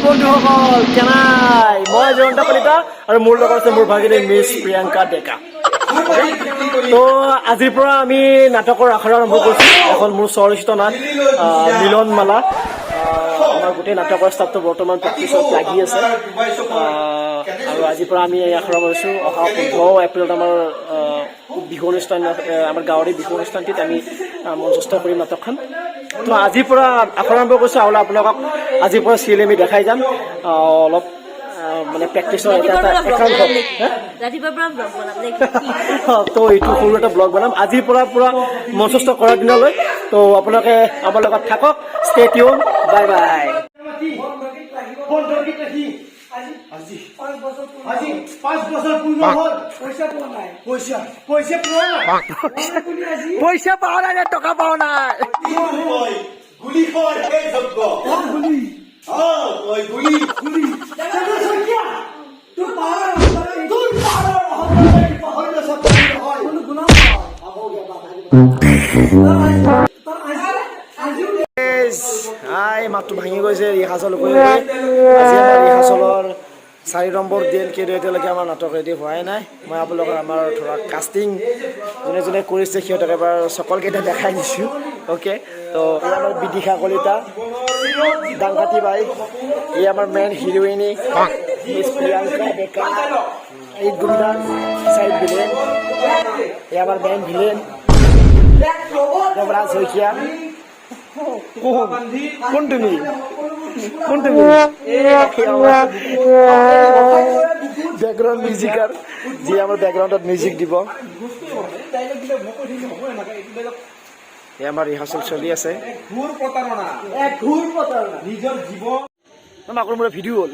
বন্ধুসকল, কেনাই? মই জয়ন্ত কলিতা আৰু মোৰ লগত আছে মোৰ ভাগিনী মিছ প্ৰিয়ংকা ডেকা। তো আজিৰ পৰা আমি নাটকৰ আখৰা আৰম্ভ কৰিছোঁ। এখন মোৰ স্বৰচিত নাট মিলনমালা। আমাৰ গোটেই নাটকৰ ষ্টাফটো বৰ্তমান প্ৰেক্টিচত লাগি আছে আৰু আজিৰ পৰা আমি এই আখৰা কৰিছোঁ। অহা 15 এপ্ৰিলত আমাৰ বিহু অনুষ্ঠান, আমাৰ গাঁৱৰে বিহু অনুষ্ঠানটিত আমি মঞ্চস্থ কৰিম নাটকখন। তো আজিৰ পৰা আখৰা আৰম্ভ কৰিছোঁ আৰু আপোনালোকক আজিৰ পৰা চিৰিয়েল আমি দেখাই যাম। অলপ মানে প্ৰেক্টিচৰ এটা এটা একাংশ হা? ৰাতিপুৱাৰ পৰা ব্লগ বনাম নে কি? তো এইটো সৰু এটা ব্লগ বনাম আজিৰ পৰা পুৰা মঞ্চস্থ কৰাৰ দিনলৈ। তো আপোনালোকে আমাৰ লগত থাকক। Stay tune, bye bye. বন্ধকীত ৰাখি আজি আজি 5 বছৰ পূৰ্ণ হ'ল। পইচা পোৱা নাই, পইচা পইচা পোৱা নাই আজি। পইচা পোৱা নাই নে টকা পোৱা নাই? গুলি খোৱাৰ হে যোগ্য। গুলি। অ, তই গুলি। গুলি। শইকীয়া, তোৰ পাহাৰ, তোৰ পাহাৰৰ অহংকাৰ পাহৰিব চৰকাৰী নহয়। কোনো গুণাম নহয় তাৰ আজি আজিও। হাই, মাতটো ভাঙি গৈছে ৰিহাৰ্চল কৰি কৰি। আজি আমাৰ ৰিহাৰ্চলৰ 4 নম্বৰ দিন, কিন্তু এতিয়ালৈকে আমাৰ নাটক ৰেডি হোৱাই নাই। মই আপোনালোকৰ আমাৰ ধৰা কাষ্টিং যোনে যোনে কৰিছে, সিহঁতক এবাৰ চকলকেইটা দেখাই দিছোঁ। অ'কে, তো এই আমাৰ বিদিশা কলিতা, দাংকাতি বাই, এই আমাৰ মেইন হিৰোইনী মিছ প্ৰিয়ংকা ডেকা, এই গুণ্ডা চাইড ভিলেন, এই আমাৰ মেইন ভিলেন দেৱৰাজ শইকীয়া। কোন কোন তুমি? কোন তুমি? বেকগ্ৰাউণ্ড মিউজিকাৰ, যি আমাৰ বেকগ্ৰাউণ্ডত মিউজিক দিব। এই আমাৰ ৰিহাৰ্চেল চলি আছে। ঘোৰ প্ৰতাৰণা, এক ঘোৰ প্ৰতাৰণা নিজৰ জীৱন। মাকৰ মোৰ ভিডিঅ' হ'ল।